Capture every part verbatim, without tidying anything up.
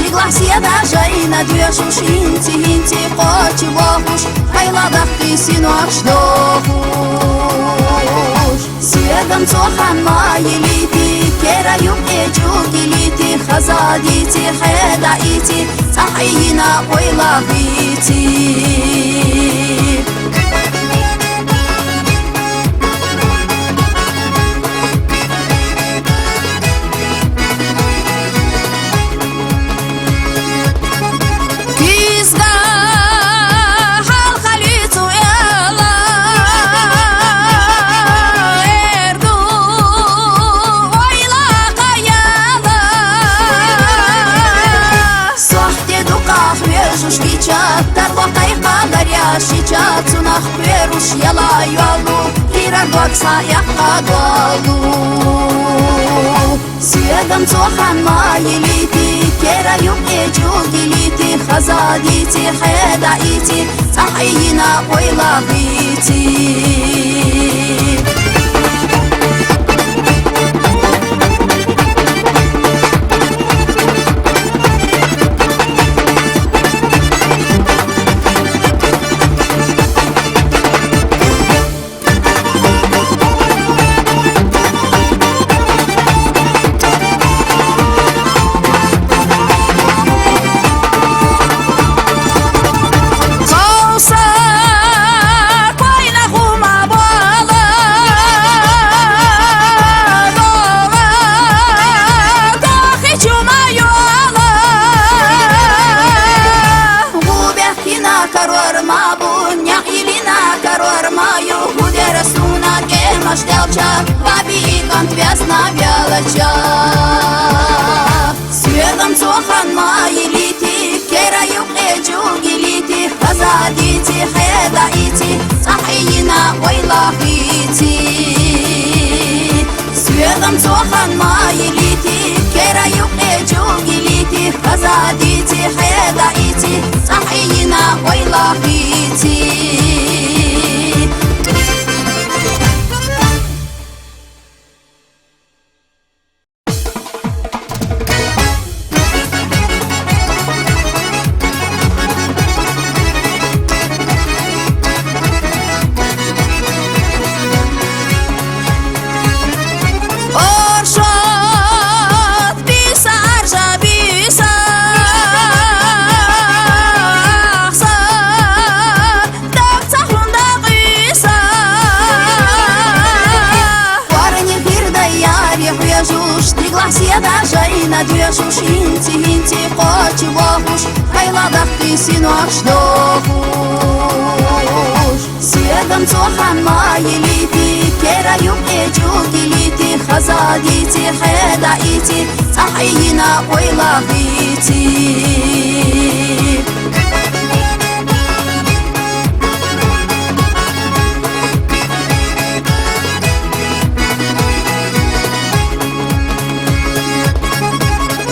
Игла седа жайна дуьшуш, инци-инци кочи вохуш, хьайла дахки синош дохуш. Соьгам цо хан ма йилийти, кера юкъе чу гилийти, хаза дийти, хьеда ийти, цӀа хьийина ойла гӀийти. Кизга хьалхалицу эла, эрду ойла каяла. Сохте дукъах вежуш кича, тарва кайкъа дарья шича, цунах кверуш яла йолу, кира гокса якъа долу. Соьгам цо хан ма йилийти, кера юкъе чу гилийти, хаза дийти, хьеда ийти, цӀа хьийина ойла гӀийти. Кина карор ма бу, нях илина карор ма ю, гудера суна кемаш делча, баби и конт вясна вялача. Соьгам цо хан ма йилийти, кера юкъе чу гилийти, хаза дийти, хьеда ийти, цӀа хьийина ойла гӀийти. Соьгам цо хан ма йилийти, кера юкъе чу гилийти, хаза дийти, хьеда ийти, цӀа хьийина ойла гӀийти. Оршот биса, аржа биса, ахса, дагца хунда къиса. Варни гирда яри хьежуш, дигла седа жайна дуьшуш, инци-инци кочи вохуш, хьайла дахки синош дохуш. Соьгам цо хан ма йилийти, кера юкъе чу гилийти, хаза дийти, хьеда ийти, цӀа хьийина ойла гӀийти.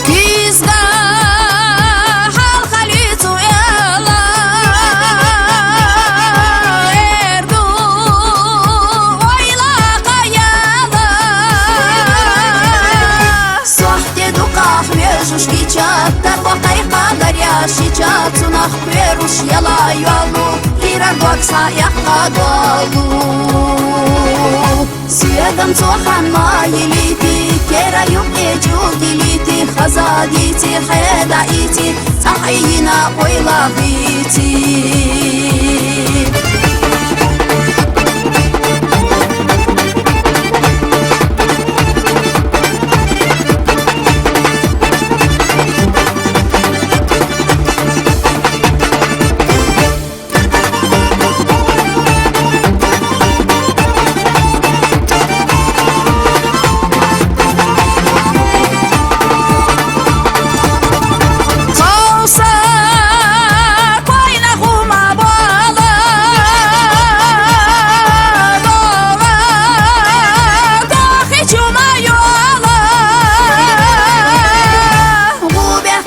Кизга хьалхалицу эла, эрду ойла каяла. Сохте дукъах вежуш кича, тарва кайкъа дарья шича, цунах кверуш яла йолу, кира гокса якъа долу. Соьгам цо хан ма йилийти, кера юкъе чу гилийти, хаза дийти, хьеда ийти, цӀа хьийина ойла гӀийти.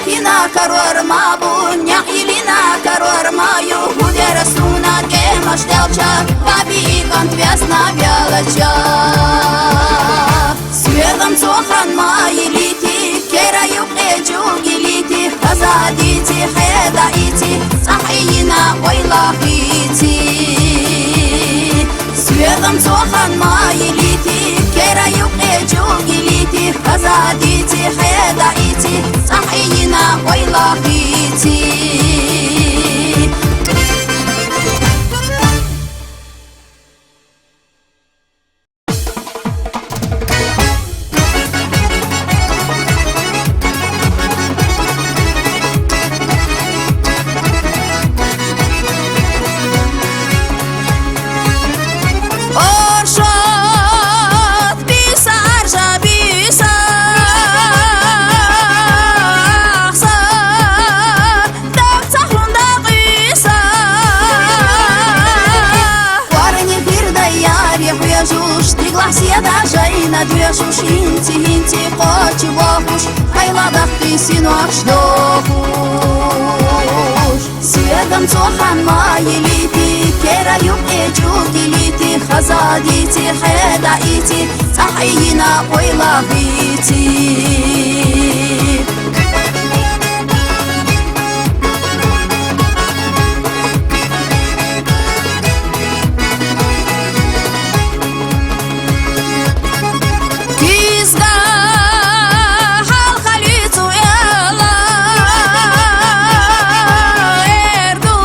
Кина карор ма бу, нях илина карор ма ю, гудера суна кемаш делча, баби и конт вясна вялача. Соьгам цо хан ма йилийти, кера юкъе чу гилийти, хаза Хазадити, хӀедаити, цӀахӀиина къайлагъити. Светам цохан майилити, кера юкъе жугилити, хазадити, хӀедаити, цӀахӀиина къайлагъити. Оршот биса, аржа биса, ахса, дагцахунда къиса. Варни фирда яри хвежуш, диглахсия да жайна двежуш, инти, инти, къочи вохуш, хайла дахти синуаш дохуш. Светам цохан майилити, кера юкъе жугилити, хазадити, хӀедаити, цӀахӀиина къайлагъити. Кизга халхалицу эла эрду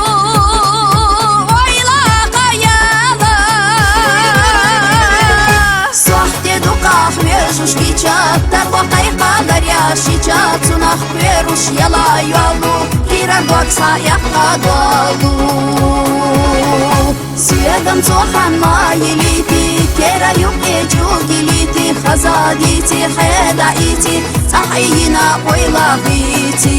ойла къаяла. Сахте дукъах вежуш гича, тарва къайкъа дарья шича, цунах кверуш яла юалу, кира гвакса яхъа дуалу. Светам цохан майилити, кера юкъе жугилити, хазадити, хӀедаити, цӀахӀиина къайлагъити.